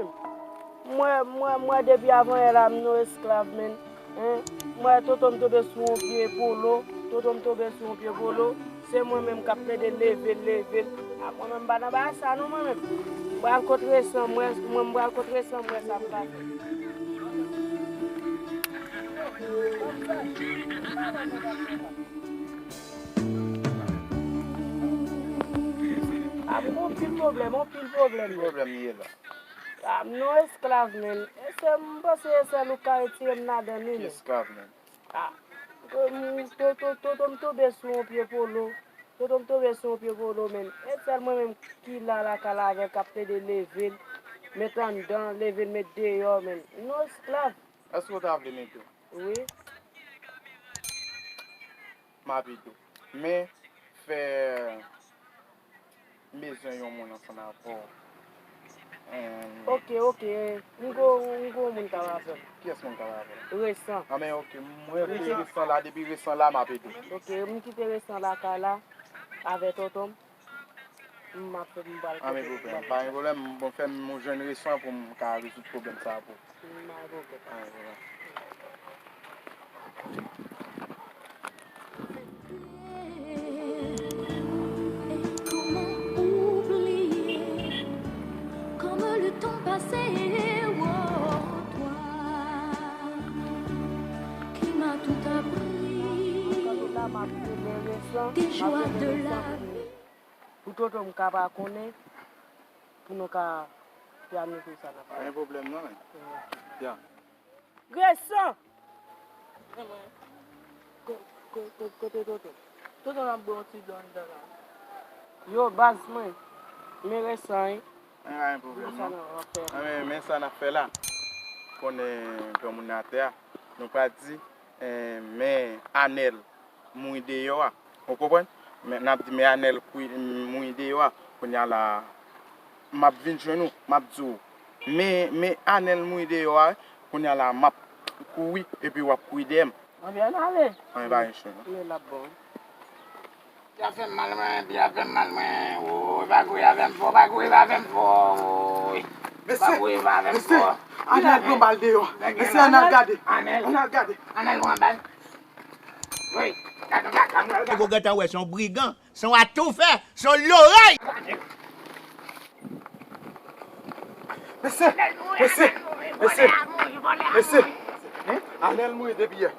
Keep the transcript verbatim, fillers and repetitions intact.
M wè, m wè, m wè depi avanyè la, m yon esklav, menn. Hein? M wè tonton m tonbe sou yon pye polo. Tonton m tonbe sou yon pye polo. Se mwen menm k ap plede leve l, leve l. A, mwen menm, m pa nan bagay sa non, mwen menm. M pral kot resan, m wè, mwen, m pral kot resan, m wè sa m ka fè. A, m gon pil pwoblèm, yon pil pwoblèm. Ki pwoblèm li ye la? A, m yon esklav, menn. E se, m panse e sèl ou k ka retire m ladan li, menn. Ki esklav, menn? A, to-, to-, to-, tonton m tonbe sou yon pye polo. Tonton m tonbe sou yon pye polo, menn. E sèl mwen menm ki la lakay la avè l, k ap plede leve l, met anndan, leve l, met deyò, menn. M yon esklav. Èske w ta vle m ede w? Wi. M ap ede w. Men, fè, m bezwen yon moun ansanm avè w. Em, Ok, ok. M gon, m gon moun k ap avè m. Kiyès moun k ap avè w? Resan. A, men, ok, mwen vle resan la, depi resan la, m ap ede w. Ok, m kite resan lakay la avè tonton m. M ap fè m pral kote m pral. Pa gen pwoblèm, pa gen pwoblèm. Bon, fè m jwenn resan pou m ka rezoud pwoblèm sa a pou ou. M pa gen pwoblèm. Pa gen pwoblèm. Et comment oublier comme le temps passé, oh, toi qui m'as tout appris des joies de la vie. Pou tonton m ka pa konnen, pou nou ka planifye sa n ap fè. Pa gen pwoblèm non, men. Ya. Resan! Ko- ko- ko- Kote tonton? Tonton ap bwè yon ti dlo anndan la. Yo, baz mwen. Men resan, wi. Men pa gen pwoblèm non. Men, men sa n ap fè la. Konnen granmoun nan atè a. Nou pa di, eh, men Anèl mouri deyò a. Ou konprann? Men, n ap di, men Anèl kwi- mouri deyò a. Kounye a la, m ap vin jwenn ou, m ap di w, men, men Anèl mouri deyò a, kounye a la, m ap kouri, epi w ap kouri dèyè m. Anben, ann ale. Anben, pa gen chen non. Men l ap bon. Pye a fè m mal, mwen, pye a fè m mal, mwen. Woy, pa kouri avè m fò, pa kouri avè m fò, woy. Pa kouri avè m fò. Anèl pran bal deyò. Mesye, ann al gade. Ann al gade. Anèl pran bal. Wi, gade yon gade, mwen. Ou gentan wè, se yon brigan, se yon atoufè, se yon lorèy. Mesye, mesye, mesye, mesye. Anèl mouri depi yè.